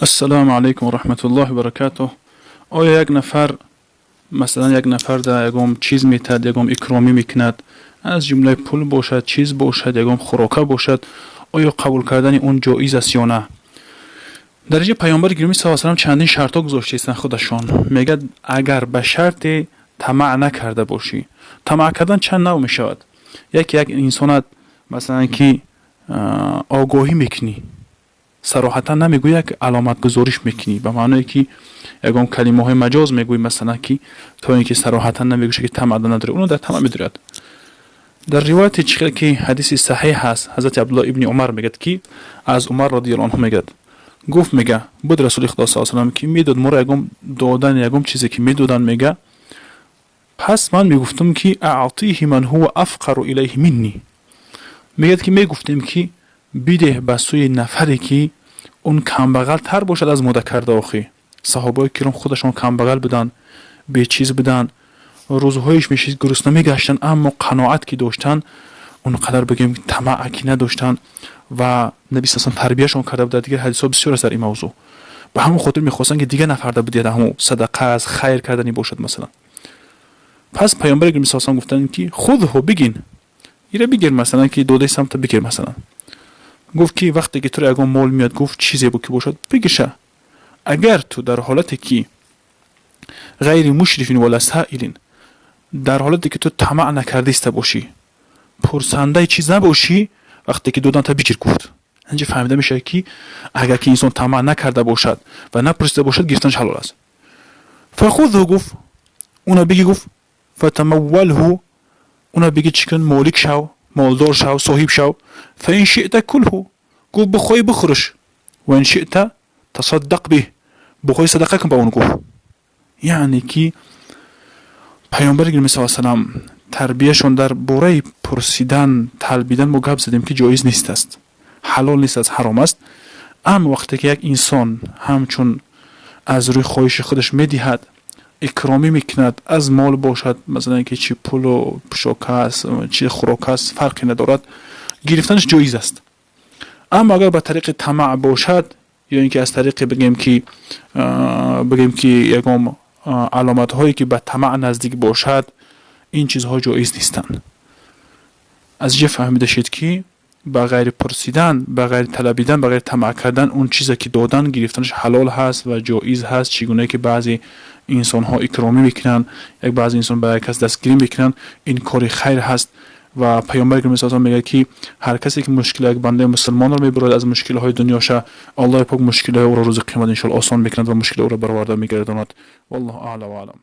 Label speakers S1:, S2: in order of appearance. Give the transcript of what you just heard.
S1: Ассалому алайкум ва раҳматуллоҳи ва баракатуҳ. Оё як нафар, масалан, як нафар да ягон чиз метаҳад, ягон икромӣ мекунад, аз ҷумлаи пул бошад, чиз бошад, ягон хӯрока бошад, оё қабул кардани он ҷоиз аст ё на? Дар инҷа паёмбари гиромӣ саллаллоҳу алайҳи васаллам чандин шартҳо гузоштаистанд худашон. Мегӯяд, агар ба шарте тамаъ накарда бошӣ. Тамаъ кардан чанд навъ мешавад. Яке, як инсонат, масалан, ки огоҳӣ мекунӣ, сароҳатан намегӯӣ, як аломатгузориш мекунӣ, ба маъное ки ягон калимаҳои маҷоз мегӯӣ, масалан, ки то ин ки сароҳатан намегӯша, ки тамаъ надорӣ, оно дар тамаъ медорад. Дар ривояте чӣ хел ки ҳадиси саҳеҳ ҳаст, ҳазрати Абдуллоҳ ибни Умар мегӯяд, ки аз Умар радиаллоҳу анҳу мегӯяд, гуфт, мега, буд Расули Худо саллаллоҳу алайҳи васаллам, ки медод моро ягон додан, ягон чизе ки медоданд, мега, пас ман мегуфтам, ки أعطه من هو أفقر إليه مني. Мегӯяд, ки мегуфтем, ки бидеҳ ба сӯи нафаре, ки он камбағалтар бошад аз мода карда. Охӣ, саҳобаи киром худашон камбағал буданд, бечиз буданд, рӯзҳоиш мешид гурусна мегаштанд, аммо қаноат ки доштанд, он қадар, бигем, тамаъ ки надоштанд ва Наби са тарбияшон карда буд. Дигар ҳадисҳо бисёр аст дар ин мавзӯъ. Ба ҳамон хотир мехостанд, ки дигар нафарда бидиҳад, ҳамон садақа аз хайр карданӣ бошад, масалан. Пас паёмбари гиромӣ са гуфтанд, ки خذه, бигин ира, бигир, масалан, ки додаи самта бигир. Масалан, гуфт, ки вақте ки туро ягон мол меяд, гуфт, чизе бу ки бошад, бигирша, агар ту дар ҳолате ки غير مشرف ولا سائل, дар ҳолате ки ту тамаъ накардаиста бошӣ, пурсандаи чиз набошӣ, вақте ки додан та бигир, гуфт. Инҷа фаҳмида мешавад, ки агар ки инсон тамаъ накарда бошад ва напурсида бошад, гирифтанаш ҳалол аст. فخذه, гуфт, уна биги, гуфт, فتموله, уна биги, чӣ кун? Молик шав, молдор шав, соҳиб шав. فإن شئت كله, гуфт, бихоҳӣ, бихӯрш, وإن شئت تصدق به, бихоҳӣ, садақа кун ба он, гуфт. Яъне ки паёмбари гиромӣ са салам тарбияшон дар бораи пурсидан, талбидан мо гап задем, ки ҷоиз нест аст, ҳалол нест аст, ҳаром аст. Аммо вақте ки як инсон ҳамчун аз рӯи хоҳиши худаш медиҳад, икромӣ мекунад, аз мол бошад, масалан, ки чи пулу пӯшока аст, чи хӯрок аст, фарқе надорад, гирифтанаш ҷоиз аст. Аммо агар ба тариқи тамаъ бошад ё ин ки аз тариқи, бигем ки ягон аломатҳое, ки ба тамаъ наздик бошад, ин чизҳо ҷоиз нестанд. Аз инҷа фаҳмида шуд, ки ба ғайри пурсидан, ба ғайри талабидан, ба ғайри тамаъ кардан он чизе ки додан, гирифтанаш ҳалол ҳаст ва ҷоиз ҳаст. Чӣ гуна ки баъзе инсонҳо икромӣ мекунанд, як баъзе инсон ба як кас дастгирӣ мекунанд, ин кори хайр ҳаст. Ва паёмбари гиромӣ са мегӯяд, ки ҳар касе ки мушкили як бандаи мусулмонро мебурад аз мушкилиҳои дунёша, Аллоҳи пок мушкилиҳои ӯро рӯзи қиёмат иншоалло осон мекунад ва мушкили ӯро бароварда мегардонад. Валлоҳу аъла ва аълам.